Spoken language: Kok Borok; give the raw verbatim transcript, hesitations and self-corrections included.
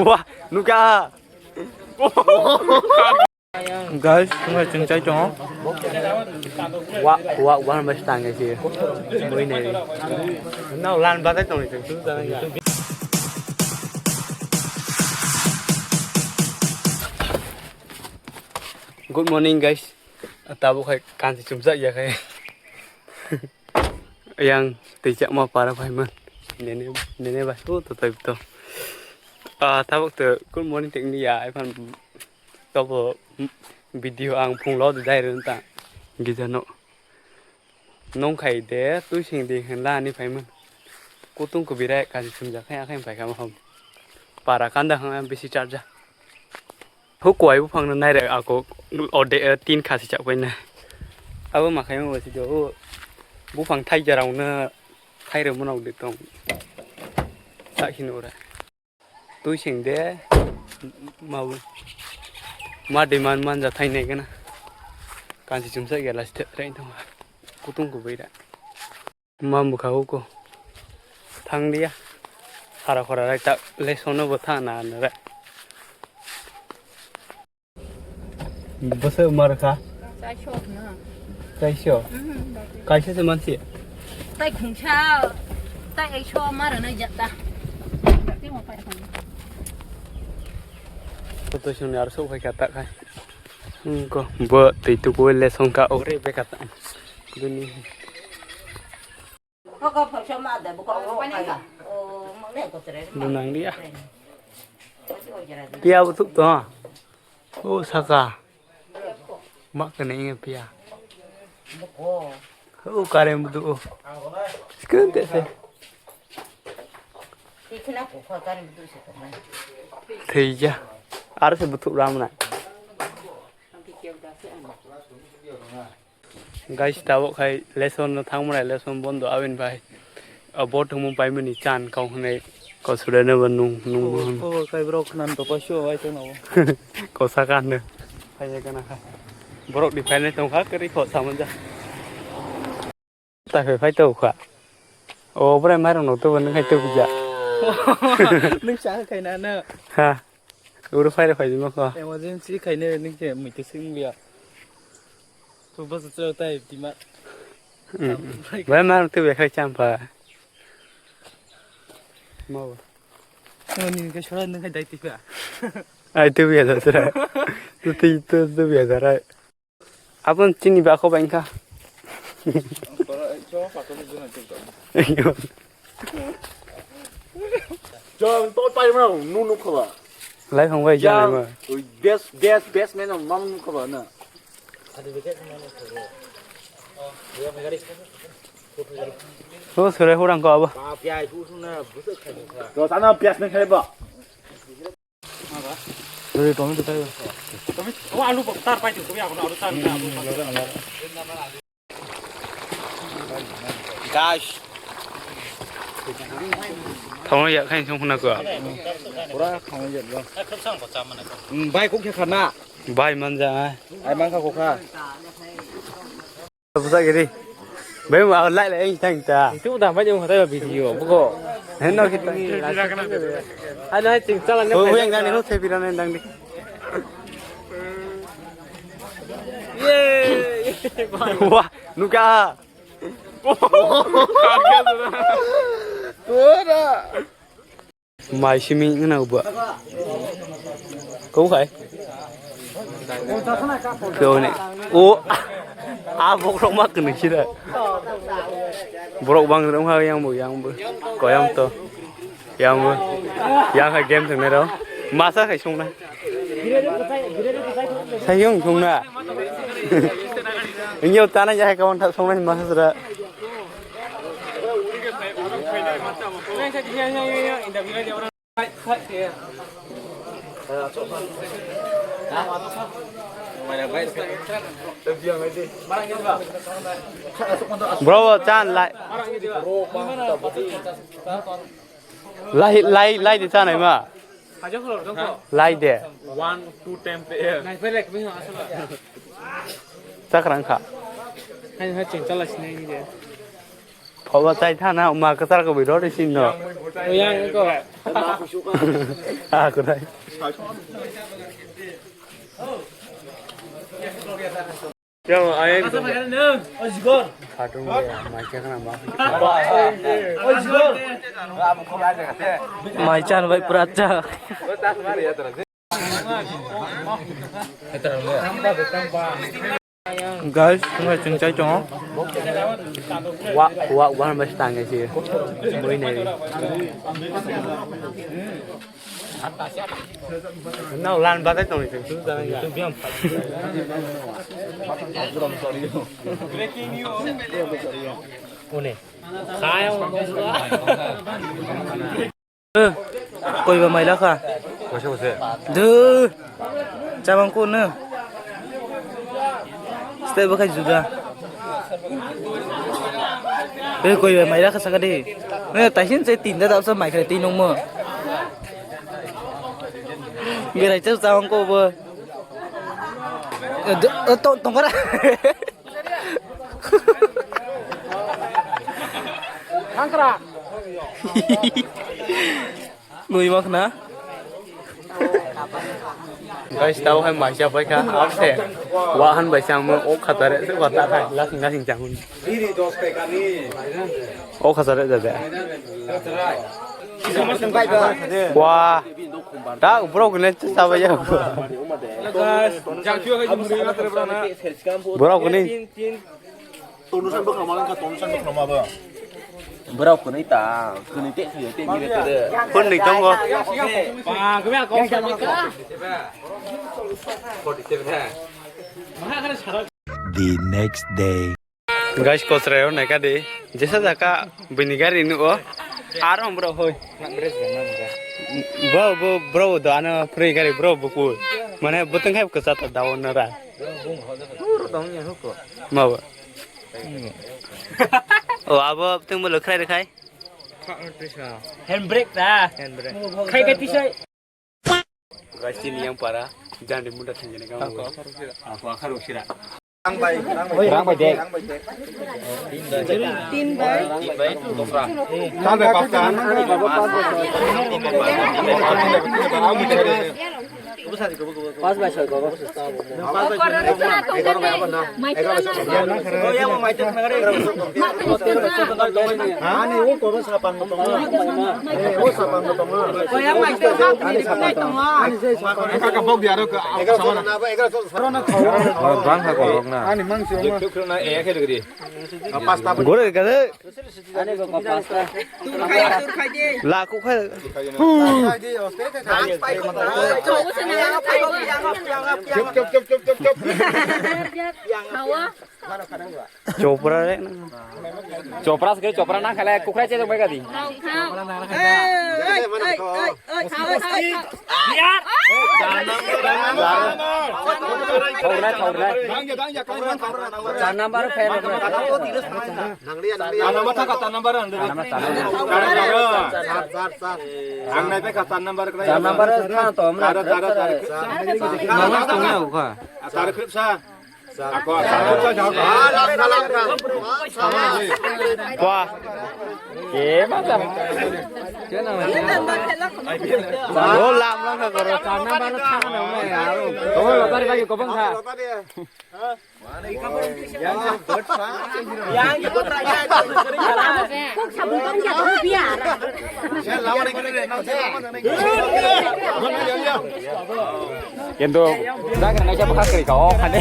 Wah, nukha. Guys, tungkha chwng chai tongo. Wa, wa, wa, bai stang ai se. Bui nai. Nau lan ba tai tong ni chwng. Good morning, guys. Tabuk hai kansi chumjak ya khai. Yang tei chakma para phai man. Nene, nene ba to, to, to, to. Ah, tabuk to good morning tekni ya, ai phan tobo video ang phung lo dai run ta. Gija no. Nong khai de, tui sing de, hen la ani phai man. Kutung kubira kasi sumjak khai, akhai phai kama hom. Para kanda hang bisi charja. Hukuai buphang no naira ako ode, eh, tin khasi chak pai na. Abo makhai mo si do. Buphang thai jarang na khai re monok de tong. Sa khin ora. Tui sing de. Mau. Ma de man man ja thai ne gana. Kansi chumsa ya las te train tong. Kutung kubira. Ma bwkha huko. Thang dia. Hara khora rai ta lesson no bo thang na na re. Bwswk mar kha? Chaisho na. Chaisho? Mhm, bapre. Kaisa se mansi? Tai khungsa, tai ekso mar na jata. Koto sini arso khai kata khai. Ko bo tei tu ko lesson ka ore be kata. Duni. Koko phoso ma da buka o kaya. O, mo ne ko tre. Dunang dia. Pia butuk to. O saka. Ma kene inge pia. Buko. O kare budu o. Skun te se. Tikna ko kha kare budu se to na. Theija. Ar se butuk ram na. Guys, tabuk khai lesson no thangmani, lesson bondo aboni bai. Abo thwngmung paimani chan kok hwnwi kosure no bo nung, nung bo hwn. Khobor khai borok khna to paisio ai to nabo. Kosa kan no. Phai kana kha. Borok ni phainai tong kha, kwrwi kho samanja. Ta phai phai to kha. O bwrai mairok no to bo nung khai to bija. Nung sa khai na no. Ha. Uro phai rok phai jima kho. Emergency khaine ning se muitu sing liya. To bas chwra tai tima. Bai ma rok twi bai khai champa. Mau. Ni ke sora nung khai dai tipa. Ai twi bai da sora. Tu twi tu tu bai da rai. Abon chini ba kho bai kha. Jang to pai ma nu nu kho ba. Lai phang bai jang ma. Best best best man ma nu kho ba na. O sore hurang ko abo. To sana pias ne khai ba. Ri tomato tayo. Tomato, o alu bo tar pai tu, alu tar. Guys. Thongno ya khain song khna ko. Pura thongno ya lo. Bai kok khe khana. Bai manja. Ai mangkha kokha. Bujak giri. Bai ma lai lai tang ta. Itu udah banyak yang kata video buko. Heno kita. Ada cing salah. Oh, yang dang ni ho sepi dang dang di. Yeay. Wah, nuka. Tora. Mai simi ngana uba. Kau khai. Kau ni. O. A bokrok ma kene sida. Borok bang rong ha yang bo yang bo. Koyam to. Yang bo. Yang ha game thang nero. Masa khai song na. Sayung song na. Inyo tana ya hai kawan thak song na masa sida. Bro, chan lai. Lai, lai, lai de chanai ma. Lai de. One, two, ten player. Chakrang kha. Hai, hai, ching chala sinai ni de. Phoba chai thana, ma kwchar kwbwi rw rw sino. Yang ko. Ah, kwtai. Yang ayang. Khatung ya, mai chakna ma. Mai chan bai pura cha. Guys, tungkha chwng chai tongo. Wa, wa, wa, hambai stang ya sih. Boi nai. No, lan batai tong ni chwng. Une. Kaya. Eh, koi ba mai lakha? Kose kose. Duh. Chabang ko no. Step bakai juga. Eh, koi ba mai lakha saka de. Eh, taisin se tinda dapsa mai kare tinung mo. Berai chau chabang ko bo. Eh, du-, eh, to-, tongkora. Thangkra. Nui mak na. Guys, tau hai maisa pai kha, ase. Wahan bai chang mo, o khatare, se khatare, lasing lasing chang. O khatare da da. Wah. Ta bro kene chaba ya. Bro kene. Tonusan bokra malang ka, tonusan bokra ma ba. Borok kwnwi ta, kwnwi te thwiyo te mire te de. Phone ni tongo. Ba, kami ako sa ka. Forty seven ha. The next day. Guys, kosrayo naikha di. Jesa jaka bini gari nugo. Aro bro hoi. Bo, bo, bro do ano free gari bro buku. Mane buteng hai kwsa ta dawo nara. Ma ba. O abo teng bolo khrai khrai. Handbrake ta. Handbrake. Khai khai tisai. Guys, chini yang para jandi muda thangjani kamu. Aku akar usira. Rang bai de. Tin bai. Tal bai pakka. Pas bai soi ko. Ani o ko sapan mo tongo. O sapan mo tongo. Ani sapan tongo. Ani sapan. Ka ka bok diaro ka. Bang ha ko bok na. Ani mang si. Gore ka. Ani bo pasta. Tur khai, tur khai de. La ko khai. Chop, chop, chop, chop, chop. Hawa. Chopra re. Chopra se chopra na khala kukra che jong bai ka di. Khao, khao. Ei, ei, ei, ei, khao, ei, ei, khao. Biar. Khao na, khao na. Char number fan. Ang nai pe ka char number krai. Char number kha to amra. Char, char, char. Mama tong na ukha. Char khrip sa. Ako, char khrip sa. Wah. Ke mata. Oh, lam lam ka koro. Char number kha na me aro. Oh, lotari bagi kobong kha. Kintu dagra naisa bwkha kwrwi ka o khade.